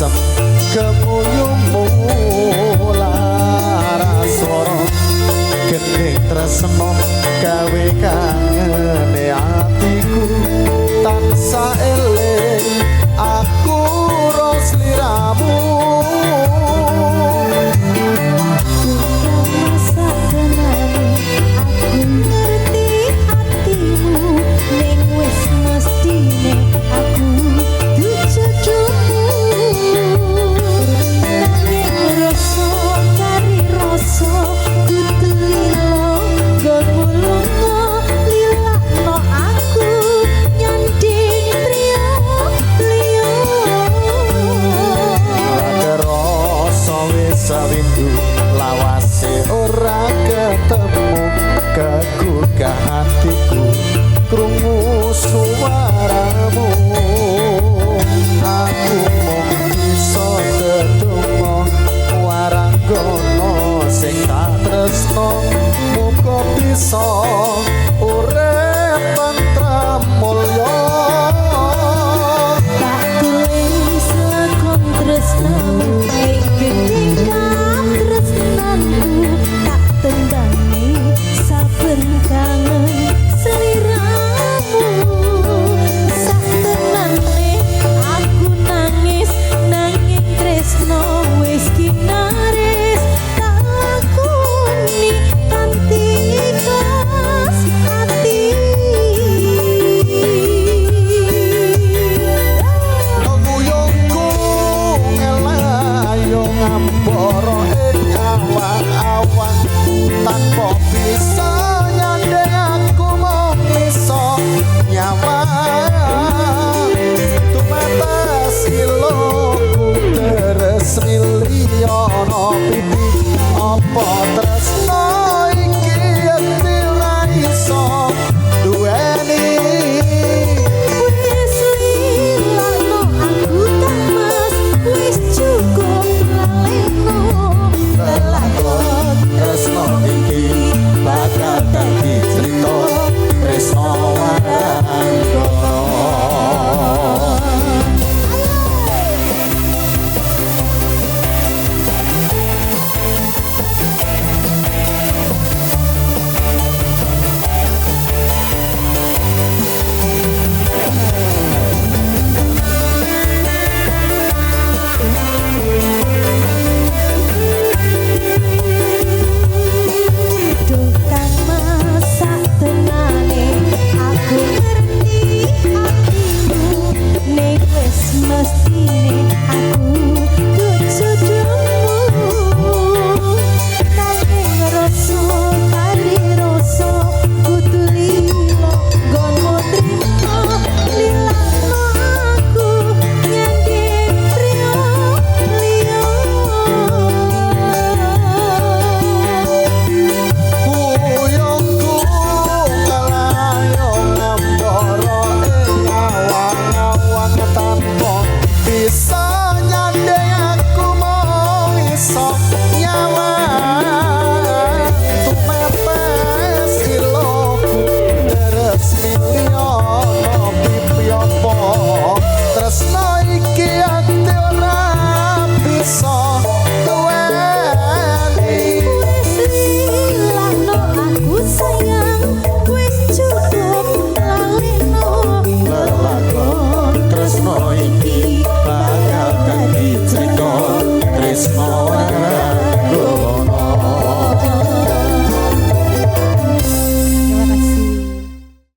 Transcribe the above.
asem kemuyumu lara swara gending tresno gawe kangene atiku tansah eling aku ro sliramu. Aku ngerti hatimu ning wis mestine aku dijodohmu nanging rasa kari rasa kudu lila nggonmu lunga lilakno aku nyanding priya liya. Rasa wis sawindu lawase ora ketemu kegugah hatiku krungu suaramu. Aku mung bisa tetunggo waranggono sing tak tresno muga bisa urip tentrem mulya. Tak tulis lakon tresnamu ing gedhe katresnanku tak tembangi saben kangen sliramu. Sak tenane aku nangis nanging tresno wis kinaris tak lakoni kanthi ikhlas ati. Nguyungku ngelayo ngambara ing awang-awang tanpa bisa nyandeng aku mung iso nyawang tumatas iloku terus miliono pipi apa tresno iki yekti ora iso duweni. Wis lilakno aku Kang Mas wis cukup laleno Lelakon tresno iki bakal dadi crita tresno waranggono. Duh Kang Mas sak tenane aku ngerti hatimu ning wis mestine